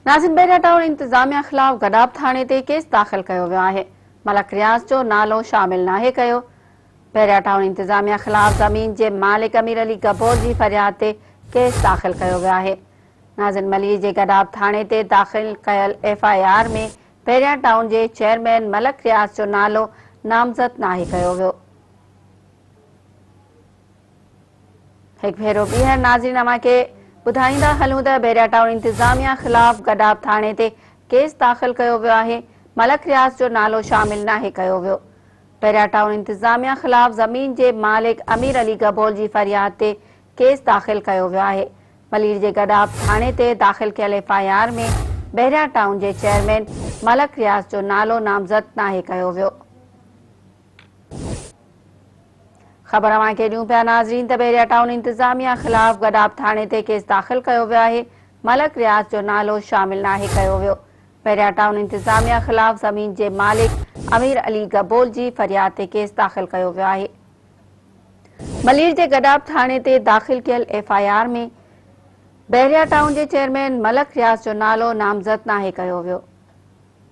ناظم بحريا ٽائون انتظاميا خلاف گڏاپ ٿاڻي تي ڪيس داخل ڪيو ويو آهي، ملڪ رياض جو نالو شامل ناهي ڪيو، بحريا ٽائون انتظاميا خلاف زمين جي مالڪ امير علي گبول جي فرياد تي ڪيس داخل ڪيو ويو آهي. ناظم ملير جي گڏاپ ٿاڻي تي داخل ڪيل F I R ۾ Bahria town جي چيئرمين ملڪ رياض جو نالو نامزد ناهي ڪيو ويو. هڪ ڀيرو ٻيهر ناظرين اوهان کي ٻڌائيندا هلون ته بحريا ٽائون انتظاميا خلاف گڏاپ ٿاڻي تي ڪيس داخل ڪيو ويو آهي، ملڪ رياض جو نالو شامل ناهي ڪيو ويو. بحريا ٽائون انتظاميا خلاف زمين جي مالڪ امير علي گبول جي فرياد تي ڪيس داخل ڪيو ويو آهي. ملير جي گڏاپ ٿاڻي تي داخل ڪيل F I R ۾ Bahria town جي چيئرمين ملڪ رياض جو نالو نامزد ناهي ڪيو ويو. خبر اوهان کي ڏيون پيا ناظرين ته بحريا ٽائون انتظاميا خلاف گڏاپ ٿاڻي تي ڪيس داخل ڪيو ويو آهي، ملڪ رياض جو نالو شامل ناهي ڪيو ويو، بحريا ٽائون انتظاميا خلاف زمين جي مالڪ امير علي گبول جي فرياد تي ڪيس داخل ڪيو ويو آهي. ملير جي گڏاپ ٿاڻي تي داخل ڪيل F I R ۾ Bahria town جي چيئرمين ملڪ رياض جو نالو نامزد ناهي ڪيو ويو.